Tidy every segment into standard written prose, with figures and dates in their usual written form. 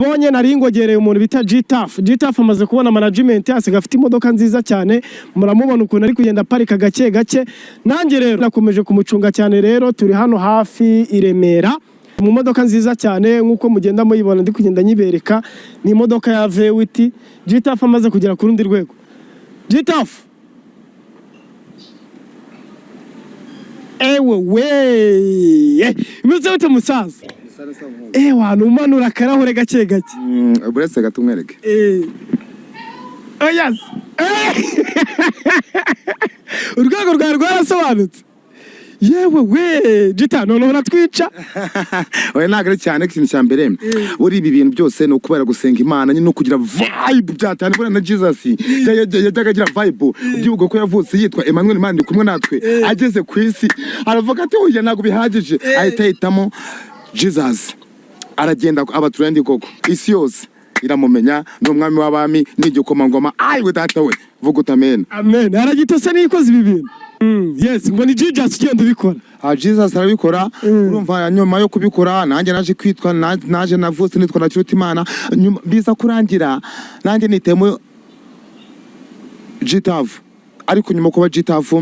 Bonye nari ngogereye umuntu bita G-Tuff. G-Tuff amaze kubona management, asiga afite imodoka nziza cyane. Muramubona ukuntu ari kugenda aparika gake gake. Nanjye rero nakomeje kumucunga cyane. Rero turi hano hafi i Remera mu modoka nziza cyane nk'uko mugenda muyibona, ndi kugenda nyibereka. Ni imodoka ya V8. G-Tuff amaze kugera ku rundi rwego. G-Tuff, ewe we, imeze bite musaza? Ewa, numanura akarahure gake gake. Buretse gato umwereke. Oh yes. Urwego rwawe rwarasobanutse. Yewe we, Gita, noneho uratwica. Oya, ntabwo ari cyane. Ikintu cya mbere buri ibi bintu byose ni ukubera gusenga Imana nyine no kugira vibe byatane. Buriya na Jesus yajyaga agira vibe. Ubyibuka ko yavutse yitwa Emmanuel, Imana iri kumwe natwe. Ageze ku isi aravuga ati: "Oya, ntabwo bihagije." Ahita ahitamo Jesus, aragenda aba trend koko, isi yose iramumenya, ni umwami w'abami, ni igikomangoma. Ayiwe data we, vuga uti amen. Amen. Aragitose niyo ikoze ibi bintu. Yes, ngo ni Jesus ugenda ubikora. Ah, Jesus arabikora. Urumva, nyuma yo kubikora nanjye naje kwitwa naje navutse nitwa Ntakirutimana, nyuma biza kurangira nanjye nitemo G-Tuff. Ariko nyuma kuba G-Tuff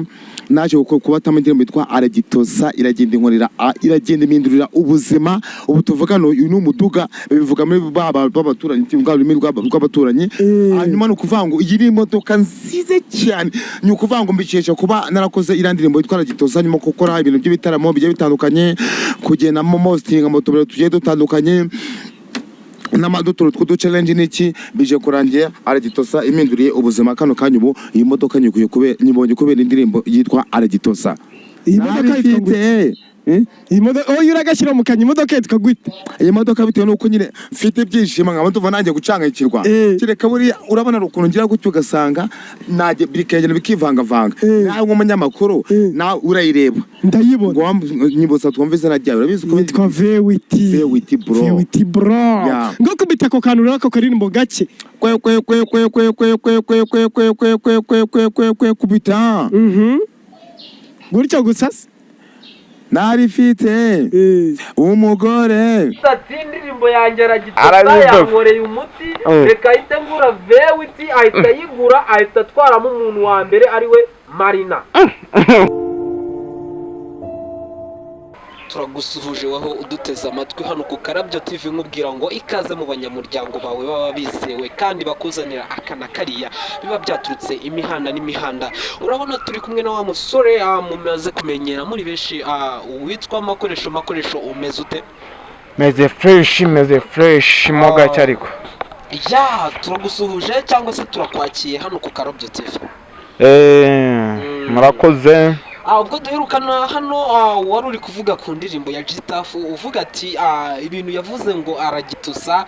naje kubatamo indirimbo yitwa Aragitosa, iragenda inkorera, iragenda impindurira ubuzima. Ubu tuvugana uyu ni umuduga, bivuga muri ba b'abaturanyi, bwa rurimi rw'abaturanyi. Hanyuma ni ukuvuga ngo iyi ni imodoka nziza cyane. Ni ukuvuga ngo mbikesha kuba narakoze iriya ndirimbo yitwa Aragitosa, nyuma gukora ibintu by'ibitaramo bigiye bitandukanye, kugendamo mositinga mu tubari tugiye dutandukanye n'amaduturo tw'udu challenge n'iki, bije kurangira Aragitosa impinduriye ubuzima. Kano kanya ubu iyi modoka nyikuye kubera nyibonye kubera indirimbo yitwa Aragitosa. Iyi modoka yitwa ngo Narifite, eh? Iyi modoka, oh, uragashyira mu kanya, imodoka yitwa gute? Iyi modoka, bitewe n'uko nyine mfite ibyishimo nkaba ndumva nanjye gucanganyikirwa, kereka buriya urabona hari ukuntu ngira gutyo ugasanga najye bikagenda bikivangavanga. Nawe nk'umunyamakuru, nawe urayireba. Ndayibona. Ngo nyibutsa twumve izina ryawe, urabizi ko Yitwa V8. V8 bro. V8 bro. Yeah. Ngo kubita ako kantu rero, ako karirimbo gake. Kwe kwe kwe kwe kwe kwe kwe kwe kwe kwe kwe kwe kwe kwe kwe kwe kubita. Gutyo gusa se? Narifite umugore. Ati: "Indirimbo yanjye Aragitosa Arabidoda. yankoreye umuti." Reka ahite ngura V8. Ahita ayigura, ahita atwaramo umuntu wa mbere ariwe Marina. Turagusuhuje waho uduteze amatwi hano ku Karabyo TV, nkubwira ngo ikaze mu banyamuryango bawe baba bizewe kandi bakuzanira aka na kariya biba byaturutse imihanda n'imihanda. Urabona turi kumwe na wa musore mumaze kumenyera muri benshi, witwa Makoresho. Makoresho, umeze ute? Meze fresh, meze fresh mo gake ariko. Ya, turagusuhuje cyangwa se turakwakiye hano ku Karabyo TV. Murakoze. Ubwo duherukana hano, wari uri kuvuga ku ndirimbo ya G-Tuff, uvuga ati ibintu yavuze ngo aragitusa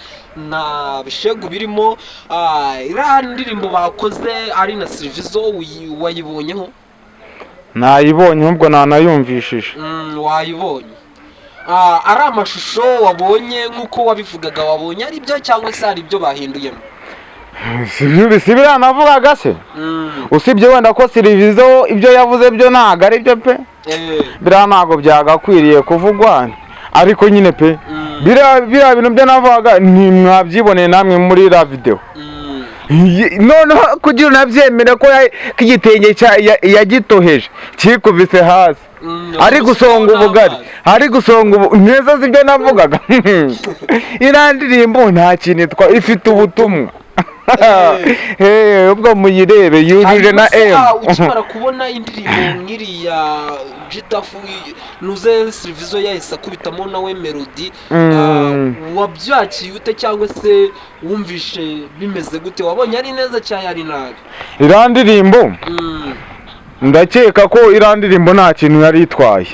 nta bishegu birimo. Iriya ndirimbo bakoze ari na Serivizo, wayibonyeho? Nayibonye, ahubwo nanayumvishije. Wayibonye. Ari amashusho wabonye nk'uko wabivugaga, wabonye ari byo cyangwa se hari ibyo bahinduyemo? Si biriya navugaga se? Usibye wenda ko Serivizo ibyo yavuze byo ntabwo ari byo pe. Biriya ntabwo byagakwiriye kuvugwa, ariko nyine pe, biriya bintu byo navugaga ntimwabyiboneye namwe muri iriya videwo. Noneho kugira unabyemere ko ko igitenge yagitoheje kikubise hasi, ari gusonga ubugari, ari gusonga ubu neza, si ibyo navugaga? Iriya ndirimbo nta kintu itwa, ifite ubutumwa. Ubwo muyirebe yujuje na Hanyuma se, M. Ukimara kubona indirimbo nk'iriya G-Tuff, nuze Serivizo yahise akubitamo nawe melody, wabyakiye ute cyangwa se wumvishe bimeze gute? Wabonye ari neza cyangwa ari nabi? Iriya ndirimbo, ndakeka ko iriya ndirimbo nta kintu yari itwaye,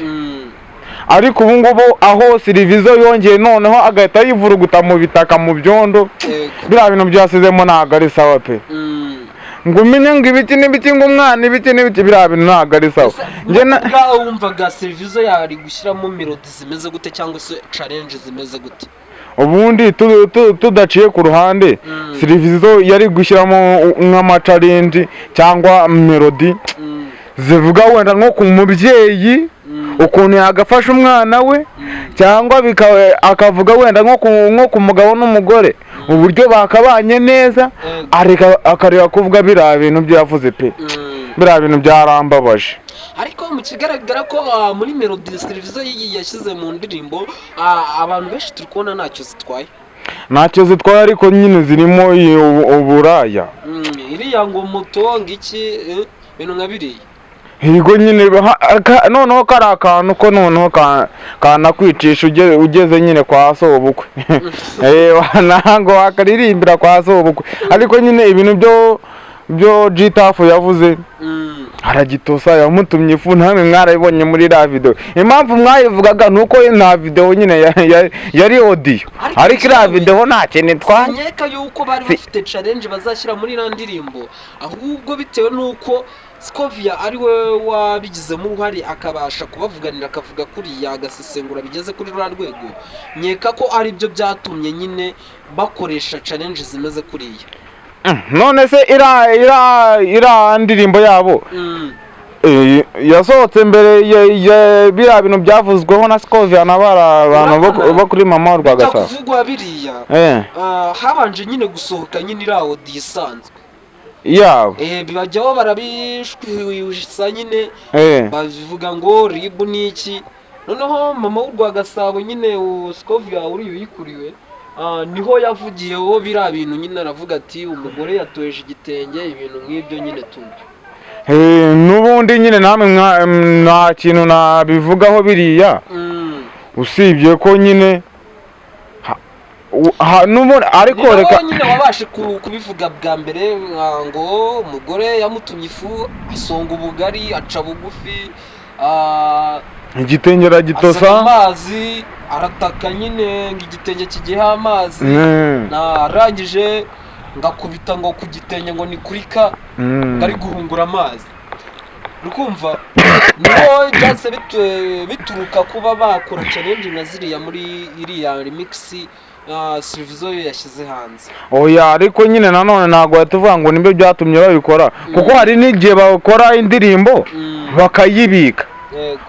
ariko ubu ngubu aho Serivizo yongeye noneho agahita yivuruguta mu bitaka, mu byondo, biriya bintu byasizemo ntabwo ari sawa pe. Ngo umenye ngo ibiki n'ibiki, ngo umwana ibiki n'ibiki, biriya bintu ntabwo ari sawa. Ese Njye na ubwawe wumvaga Serivizo yari gushyiramo melody zimeze gute cyangwa se challenge zimeze gute? Ubundi tudaciye ku ruhande, Serivizo yari gushyiramo nk'ama challenge cyangwa melody zivuga wenda nko ku mubyeyi, ukuntu yagafasha umwana we, cyangwa akavuga wenda nko ku mugabo n'umugore. Uburyo bakabanye neza, areka akareba kuvuga biriya bintu byo yavuze pe. Biriya bintu byarambabaje. Ariko mu kigaragara ko muri melody televiziyo yashyize mu ndirimbo, abantu benshi turi kubona ntacyo zitwaye. Ntacyo zitwaye, ariko nyine zirimo uburaya. Iriya ngo moto ngo iki, ibintu nka biriya. Yego nyine, noneho kari akantu ko noneho kanakwicisha ugeze nyine kwa sobukwe. Ntabwo wakaririmbira kwa sobukwe, ariko nyine ibintu byo G-Taff yavuze, aragitosa, yamutumye ifu, namwe mwarabibonye muri iriya video. Impamvu mwayivugaga ni uko nta video nyine yari audio, ariko iriya video nta kintu itwaye. Sinkeka yuko bari bafite challenge bazashyira muri iriya ndirimbo, ahubwo bitewe n'uko Scovia ari we wabigizemo uruhare, akabasha kubavuganira, akavuga kuriya, agasesengura bigeze kuri ruriya rwego, nkeka ko ari byo byatumye nyine bakoresha challenge zimeze kuriya. None se iriya ndirimbo yabo yasohotse mbere ya biriya bintu byavuzweho na Scovia na bara abantu bo kuri Mama Urwagasabo? Kuvugwa biriya, habanje nyine gusohoka nyine iriya audio isanzwe. Yabo. Bajyaho barabishwisa nyine, babivuga ngo ribu ni iki. Noneho Mama w'Urwagasabo nyine, Scovia uriya uyikuriwe, niho yavugiyeho biriya bintu nyine, aravuga ati umugore yatoheje igitenge, ibintu nk'ibyo nyine tumva. N'ubundi nyine namwe nta kintu nabivugaho biriya, usibye ko nyine n'ubundi ariko Ni nawe reka nyine wabashe kubivuga bwa mbere, ngo umugore yamutumye ifu, asonga ubugari, aca bugufi, igitenge aragitosa, asaka amazi, arataka nyine ngo igitenge kigihe amazi, arangije ngakubita ngo ku gitenge ngo ni kuri ka ngo ari guhungura amazi. Uri kumva niho byahise bituruka kuba bakora challenge nka ziriya muri iriya remix Silvizo yo yashyize hanze. Oya, ariko nyine nanone ntabwo wahita uvuga ngo nibyo byatumye babikora, kuko hari n'igihe bakora indirimbo bakayibika,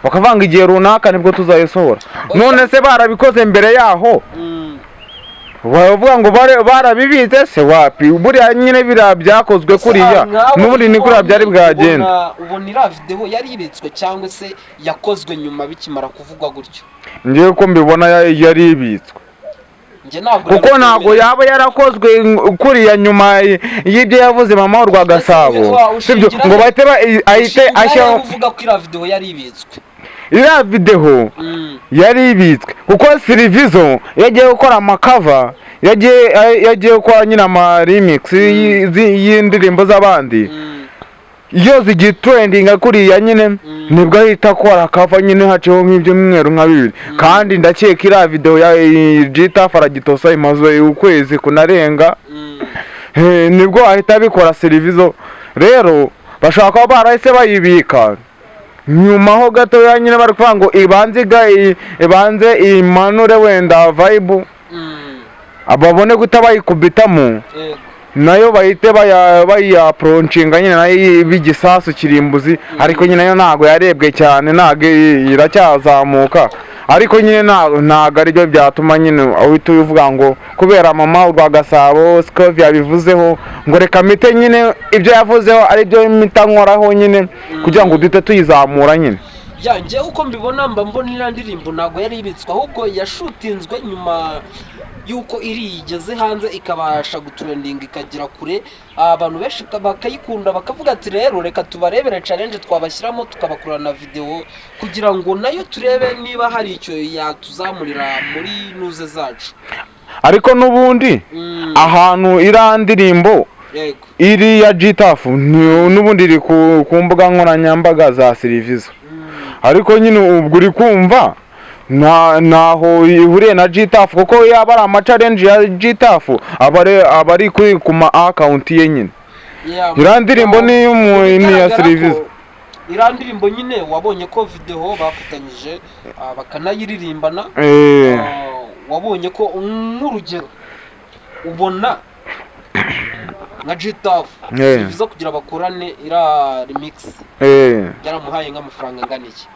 bakavanga igihe runaka nibwo tuzayisohora. None se barabikoze mbere yaho, bavuga ngo barabibitse se? Wapi, buriya nyine biriya byakozwe kuriya, n'ubundi ni kuriya byari bwagenda. Ubona iriya video yari ibitswe cyangwa se yakozwe nyuma bikimara kuvugwa gutyo? Ngewe ko mbibona yari ibitswe. Njye ntabwo Kuko ntabwo nabikwemera. yaba yarakozwe kuriya nyuma y'ibyo yavuze Mama Urwagasabo, sibyo? Ushingira Ngo bahite ahite ushingira ashyiraho he uvuga ko iriya video yari ibitswe? Iriya video yari ibitswe kuko Silvizo yagiye gukora ama cover, yagiye gukora nyine ama remix y'indirimbo z'abandi, iyo zigitrendinga kuriya nyine, nibwo ahita akora cover nyine haciyeho nk'ibyumweru nka 2. Kandi ndakeka iriya video ya G-Taff aragitosa imaze ukwezi kunarenga. Nibwo ahita abikora Silvizo. Rero bashobora kuba barahise bayibika nyuma ho gatoya nyine, bari kuvuga ngo ibanze ibanze imanure wenda vibe, babone guhita bayikubitamo, nayo bahite bayiapproachinga nyine, nayo iba igisasu kirimbuzi. Ariko nyine nayo ntabwo yarebwe cyane, ntabwo iracyazamuka, ariko nyine ntabwo aribyo byatuma nyine uhita uvuga ngo kubera Mama Urwagasabo Scovia yabivuzeho, ngo reka mpite nyine ibyo yavuzeho aribyo mpita nkoraho nyine kugira ngo duhite tuyizamura nyine. Ya, njyewe uko mbibona, mba mbona iriya ndirimbo ntabwo yari ibitswe, ahubwo yashutinzwe nyuma y'uko iri igeze hanze, ikabasha gutrendinga, ikagera kure, abantu benshi bakayikunda, bakavuga ati rero reka tubarebere challenge twabashyiramo, tukabakorera na video kugira ngo nayo turebe niba hari icyo yatuzamurira muri nuze zacu. Ariko n'ubundi ahantu iriya ndirimbo iri ya G-Taff n'ubundi iri ku mbuga nkoranyambaga za Silvizo, ariko nyine ubwo uri kumva ntaho ihuriye na G-Taff, kuko yaba ari ama challenge ya G-Taff aba ari ku ma account ye nyine. Iriya ndirimbo ni ni iya Bigaragara Silvizo. ko iriya ndirimbo nyine wabonye ko video bafatanyije, bakanayiririmbana. Wabonye ko nk'urugero ubona nka G-Taff, bivuze kugira bakorane iriya remix, yaramuhaye nk'amafaranga angana iki?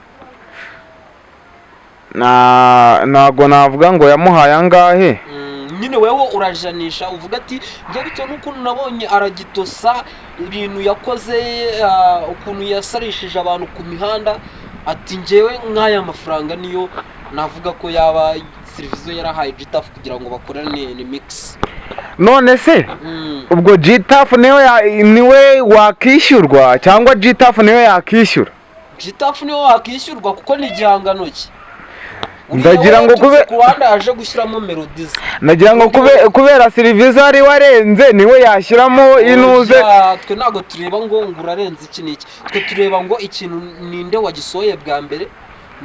Ntago navuga ngo yamuhaye angahe. Nyine. Nyine wewe urajanisha uvuga ati njye bitewe n'ukuntu nabonye aragitosa ibintu yakoze, ukuntu yasarishije abantu ku mihanda, ati njyewe nk'aya mafaranga niyo navuga ko yaba Silvizo yarahaye G-Taff kugira ngo bakorane remix. None se ubwo G-Taff niwe wakishyurwa cyangwa G-Taff niwe yakishyura? G-Taff niwe wakishyurwa kuko ni igihangano cye. Ndagira ngo Uriya we ku ruhande yaje gushyiramo melody ze. Nagira ngo kubera Silvizo ari warenze, niwe yashyiramo inuze. Oya, twe ntabwo tureba ngo urarenze iki n'iki, twe tureba ngo ikintu ninde wagisohoye bwa mbere,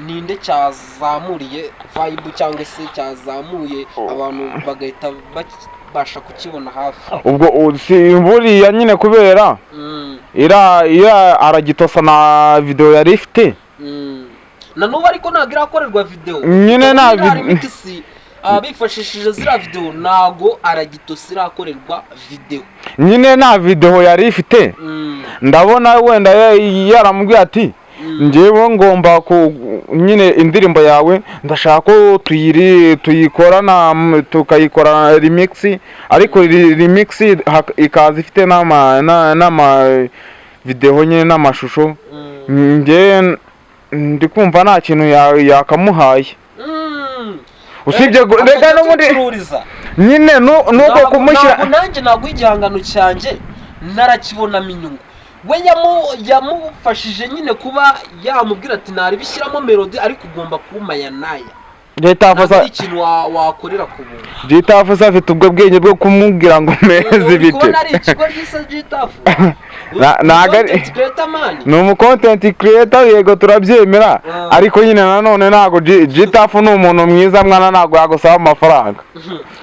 ninde cyazamuriye vibe cyangwa se cyazamuye abantu bagahita babasha kukibona hafi. Ubwo si buriya nyine kubera ira aragitosa na video yari ifite. Na n'ubu ariko ntabwo irakorerwa video. Nyine nta Iriya remix, bifashishije ziriya video, ntago aragitosa irakorerwa video. Nyine nta video yari ifite. Ndabona wenda yaramubwiye ati njyewe ngomba ku nyine indirimbo yawe ndashaka ko tuyikorana, tukayikora remix, ariko remix ikaza ifite n'ama video nyine n'amashusho. Njye ndi kumva nta kintu yakamuhaye usibye Akajya reka n'ubundi atucururiza. Nyine nuko kumushyira Ntabwo nanjye naguha igihangano cyanjye narakibonamo inyungu. We yamufashije nyine kuba yamubwira ati naribishyiramo melody, ariko ugomba kumaya naya. Leta Ntabwo afasa ari ikintu wakorera ku buntu. G-Taff afite ubwo bwenge bwo kumubwira ngo meze Uri ibiti. kubona ari ikigo ryisa G-Taff? Ntago ari Content creator, man. Ni umu content creator, yego turabyemera, ariko nyine nanone ntabwo G-Taff ni umuntu mwiza mwana, ntabwo yagusaba amafaranga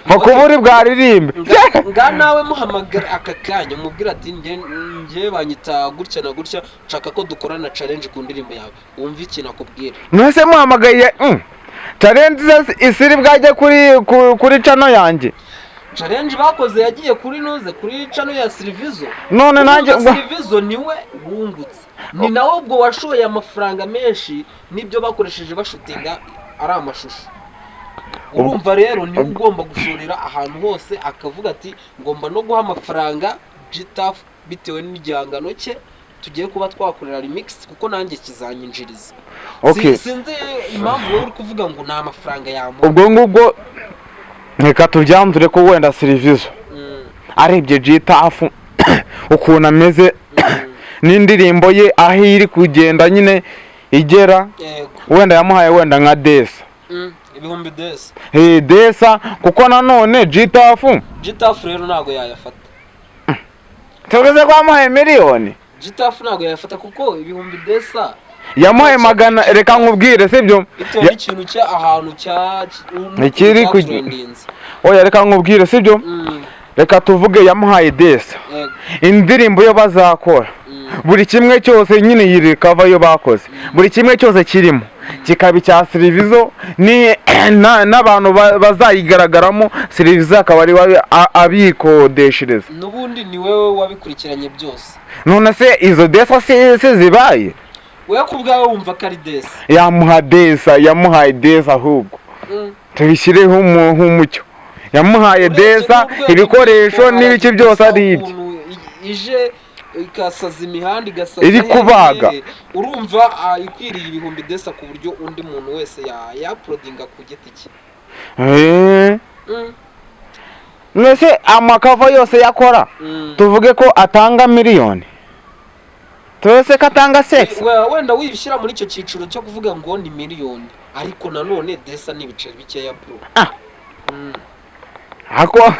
pfa kuba uri bwaririmbe. Nga nawe muhamagara aka kanya, umubwira ati njye banyita gutya na gutya, nshaka ko dukorana challenge ku ndirimbo yawe, wumve ikintu akubwira. Mwese muhamagaye, challenge ze isiri bwajye kuri channel yanjye. Challenge bakoze yagiye kuri nuze kuri channel ya Silvizo. None nanjye Urumva Silvizo niwe wungutse, ni nawe ubwo washoye amafaranga menshi n'ibyo bakoresheje bashootinga ari amashusho. Urumva rero niwe ugomba gushorera ahantu hose, akavuga ati ngomba no guha amafaranga G-Taff bitewe n'igihangano cye tugiye kuba twakorera remix, kuko nanjye kizanyinjiriza. Sinzi impamvu wowe uri kuvuga ngo ni amafaranga yamuha. Ubwo ngubwo reka tubyanzure ko wenda Silvizo arebye G-Taff ukuntu ameze n'indirimbo ye aho iri kugenda nyine igera, wenda yamuhaye wenda nka desa. Ibihumbi desa. Eh, desa, kuko nanone G-Taff G-Taff rero ntabwo yayafata. Tuvuze ko yamuhaye miliyoni. G-Taff ntabwo yayafata kuko ibihumbi desa Yamuhaye magana, reka nkubwire, sibyo? Bitewe n'ikintu cya ahantu cya Ikiri cyatrendinze. Oya, reka nkubwire, sibyo? Reka tuvuge yamuhaye desa, indirimbo yo bazakora, buri kimwe cyose nyine iyi cover yo bakoze, buri kimwe cyose kirimo kikaba icya Silvizo n'abantu bazayigaragaramo, Silvizo akaba ari we abikodeshereza. N'ubundi ni wowe wabikurikiranye byose. None se izo desa si zibaye? Wowe ku bwawe wumva ko ari desa? Yamuha desa, yamuhaye desa ahubwo. Tubishyireho nk'umucyo, yamuhaye Urebye desa, n'urwego ibikoresho rw'uko n'ibiki byose ari ibye. ukuntu ije ikasaza imihanda, igasaza Iri hehe, kubaga. urumva ikwiriye ibihumbi desa ku buryo undi muntu wese yauploadinga ku giti cye. Mbese amacover yose yakora, tuvuge ko atanga miliyoni, tuvuge ko atanga sekisi. Wenda wibishyira muri icyo cyiciro cyo kuvuga ngo ni miliyoni, ariko nanone desa ni ibiceri bikeya, bro. Ako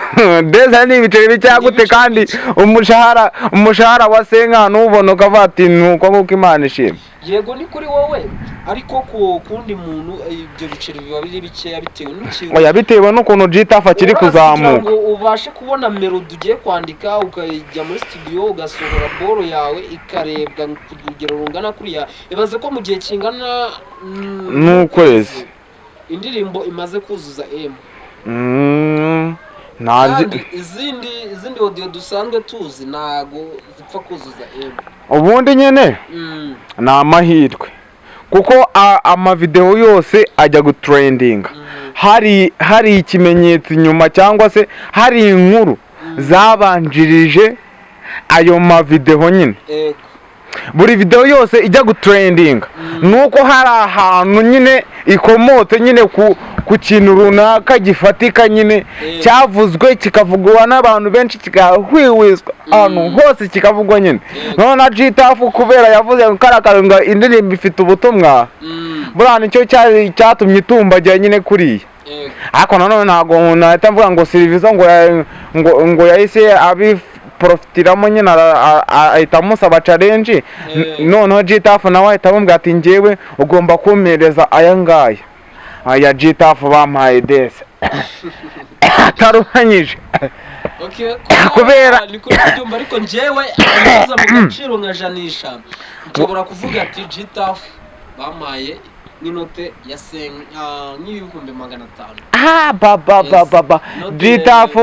desa ni ibiceri bikeya gute? Ibiceri Kandi bike. umushahara wa senkani ubona ukavuga ati nuko nguko Imana ishimwe. Yego, ni kuri wowe, ariko ku kundi muntu ibyo biceri biba biri bikeya bitewe n'ikintu. Oya, bitewe n'ukuntu G-Taff akiri Uraza kuzamuka. kugira ngo ubashe kubona melody ugiye kwandika, ukajya muri studio ugasohora boro yawe ikarebwa ku rugero rungana kuriya, ibaze ko mu gihe kingana N'ukwezi. indirimbo imaze kuzuza M. Ntabyo. Kandi izindi audio dusanzwe tuzi ntago zipfa kuzuza M. Ubundi nyine ni amahirwe kuko amavideo yose ajya gutrendinga. Hari ikimenyetso inyuma cyangwa se hari inkuru zabanjirije ayo mavideo nyine. Buri video yose ijya gutrendinga nuko hari ahantu nyine ikomotse nyine ku kintu runaka gifatika nyine, cyavuzwe, kikavugwa n'abantu benshi, kigahwihwiswa ahantu hose, kikavugwa nyine. None na G-Taff kubera yavuze ngo kariya ngo indirimbo ifite ubutumwa, buriya nicyo cyari cyatumye itumbagira nyine kuriya. Ariko nanone ntabwo nahita mvuga ngo Silvizo ngo yahise abiprofitiramo nyine, ahita amusaba challenge. Noneho G-Taff nawe ahita amubwira ati: "Njyewe ugomba kumpereza aya ngaya." Aya G-Taff bampaye dese ataruhanyije. Okay, niko kubyumva, ariko njyewe aza mu gaciro nka janisha, nshobora kuvuga ati G-Taff bampaye n'inote ya 500,000. Ah, ba ba ba ba ba. Note G-Taff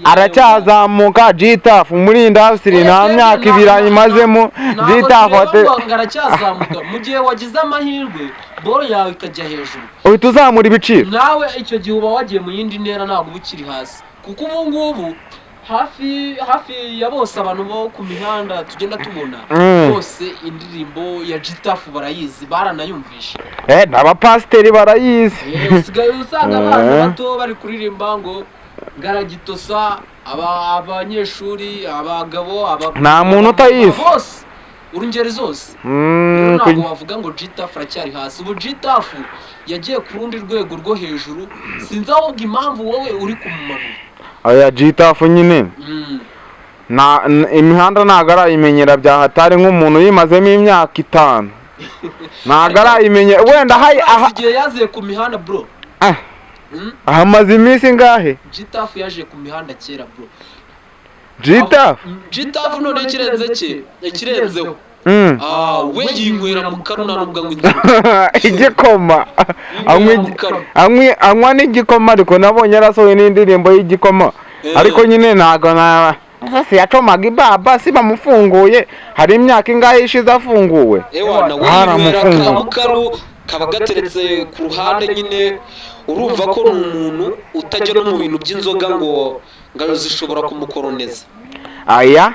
aracyazamuka. G-Taff muri industry nta myaka 2 ayimazemo. G-Taff Ntabwo ngo aracyazamuka. Mu gihe wagize amahirwe boro yawe ikajya hejuru, uhita uzamura ibiciro. Nawe icyo gihe uba wagiye mu yindi ntera, ntabwo uba ukiri hasi, kuko ubu ngubu hafi hafi ya bose abantu bo ku mihanda tugenda tubona bose indirimbo ya G-Taff barayizi, baranayumvishe. Eh, n'abapasiteri barayizi. Usigaye usanga abana bato bari kuririmba ngo ngaragitosa, abanyeshuri, abagabo, Nta muntu utayizi. Bose, urungeri zose. Rero ntabwo wavuga ngo G-Taff aracyari hasi. Ubu G-Taff yagiye ku rundi rwego rwo hejuru, sinzi ahubwo impamvu wowe uri kumumanura. Aya G-Taff nyine imihanda ntabwo arayimenyera bya hatari nk'umuntu uyimazemo imyaka 5, ntabwo arayimenyera wenda aha. Igihe yaziye ku mihanda, bro. Ah, ahamaze iminsi ingahe? G-Taff yaje ku mihanda kera, bro. G-Taff. G-Taff none ikirenze cye, ikirenzeho, we yinywera mu karo, nta nubwo anywa inzoga. Igikoma anywa Yinywera mu karo. Anywa n'igikoma, ariko nabonye yarasohoye n'indirimbo y'igikoma. Ariko nyine ntabwo na ese yacomaga ibaba si bamufunguye, hari imyaka ingahe ishize afunguwe? Ewana, we yinywera Baramufunguye. ka mukaru kaba gateretse ku ruhande nyine. Urumva ko ni umuntu utajya no mu bintu by'inzoga ngo zishobora kumukoroneza. Aya,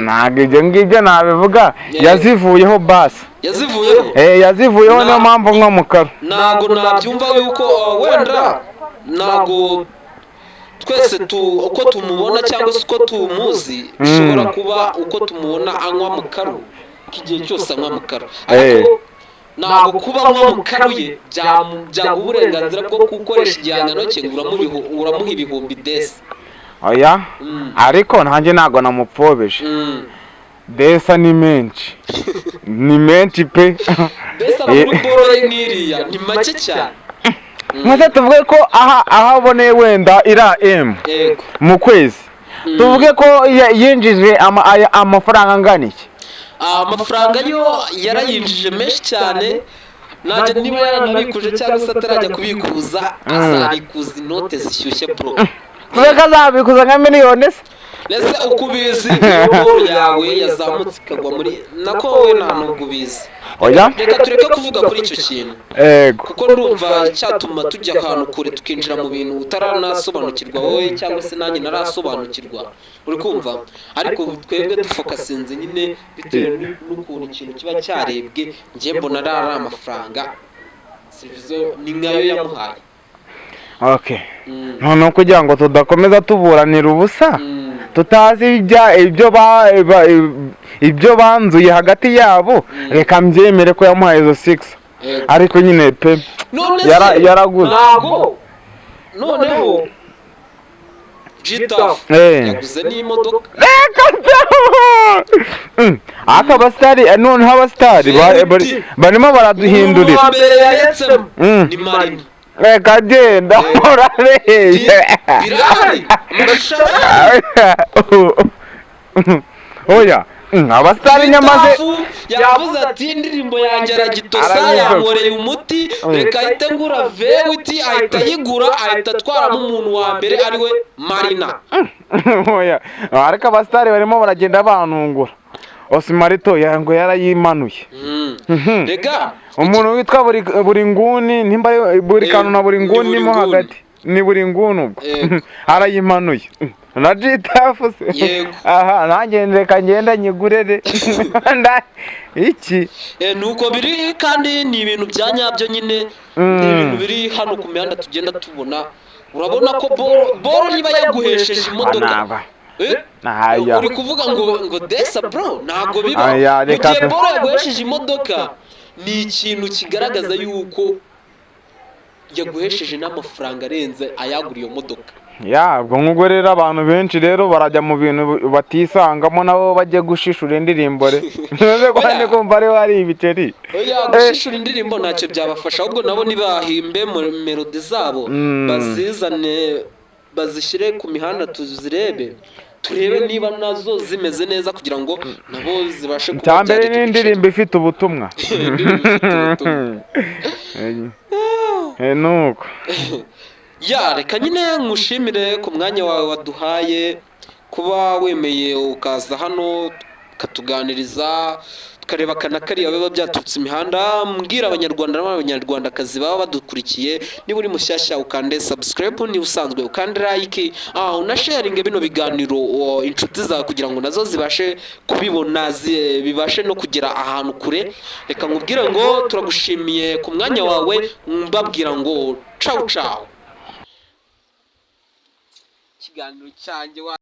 ntabwo ibyo ngibyo nabivuga. Yazivuyeho basi. Yazivuyeho. Eh, yazivuyeho, niyo mpamvu nywa mu karo. Ntabwo nabyumva yuko wenda ntabwo twese uko tumubona cyangwa se uko tumuzi bishobora kuba uko tumubona anywa mu karu, ko igihe cyose anywa mu karu, ariko ntabwo kuba anywa mu karu ye byaguha uburenganzira bwo gukoresha igihangano cye ngo uramuha ibihumbi desi. Oya, ariko nanjye ntabwo namupfobeje. Desa ni menshi, ni menshi pe. Desi aba muri boro ye nk'iriya ni make cyane. Nkuko tuvuge ko aha aboneye wenda iriya M mu kwezi, tuvuge ko yinjije amafaranga angana iki? Amafaranga yo yarayinjije menshi cyane. Nanjye niba yaranabikuje cyangwa se atarajya kubikuza, azabikuza inote zishyushye, bro. Tuvuge ko azabikuza nka miliyoni se? Ese uko ubizi, iyo boro yawe yazamutse ikagwa muri nako, wowe nta nubwo ubizi. Oya. Reka tureke kuvuga kuri icyo kintu, kuko ndumva cyatuma tujya ahantu kure, tukinjira mu bintu utaranasobanukirwa wowe cyangwa se nanjye narasobanukirwa, uri kumva? Ariko twebwe dufokasinze nyine bitewe n'ukuntu ikintu kiba cyarebwe. Njye mbona ari amafaranga Silvizo ni nkayo yamuhaye. Okay, noneho kugira ngo tudakomeza tuburanira ubusa, tutazi ibyo banzuye hagati yabo, reka mbyemere ko yamuhaye izo six. Ariko nyine pe, None se yaraguze. Ntabwo noneho G-Taff yaguze n'imodoka. Reka da! Ariko abasitari, noneho abasitari barimo baraduhindurira. Umuntu wa mbere yaretsemo ni Marina. Reka genda, urabeshye. Birahari, amashusho arahari. Oya, abasitari nyamaze. G-Taff yavuze ati: "Indirimbo yanjye aragitosa." Arayivuga. Yankoreye umuti, reka ahite ngura vewiti. Ahita ayigura, ahita atwaramo umuntu wa mbere ariwe Marina. Oya, ariko abasitari barimo baragenda bantungura. Osimarito ngo yarayimanuye. Rega. Umuntu witwa buri nguni, nimba ari buri kantu na buri Ni nguni buri mo nguni. hagati, ni buri nguni ubwo. Yego. Arayimanuye na G-Taff se? Yego. Aha nanjye reka ngenda nyigurere. Iki Nuko biri, kandi ni ibintu bya nyabyo nyine, ni ibintu biri hano ku mihanda tugenda tubona. Urabona ko boro niba yaguhesheje imodoka. Naba Eh? Aya. Uri kuvuga ngo desa bro, ntabwo biba. Aya, Mu reka gihe boro yaguhesheje imodoka, ni ikintu kigaragaza yuko yaguhesheje n'amafaranga arenze ayagura iyo modoka. Ya, ubwo nk'ubwo rero abantu benshi rero barajya mu bintu batisangamo, nabo bajye gushishura indirimbo re. Ntuze ko Oya. ndi kumva ariho hari ibiceri. Oya, gushishura indirimbo ntacyo byabafasha, ahubwo nabo nibahimbe melody zabo, bazizane bazishyire ku mihanda tuzirebe, turebe niba nazo zimeze neza kugira ngo nabo zibashe kuba Icya mbere byarira ni ibiceri. indirimbo ifite ubutumwa. Indirimbo ifite ubutumwa. Nuko Ya, reka nyine nkushimire ku mwanya wawe waduhaye, kuba wemeye ukaza hano ukatuganiriza, tukareba aka na kariya biba byaturutse imihanda. Mbwira Abanyarwanda n'Abanyarwandakazi baba badukurikiye, niba uri mushyashya ukande subscribe, niba usanzwe ukande like, unasharinge bino biganiro inshuti zawe kugira ngo nazo zibashe kubibona, bibashe no kugera ahantu kure. Reka nkubwire ngo turagushimiye ku mwanya wawe, mbabwira ngo cawu cawu. Ikiganiro cyanjye wa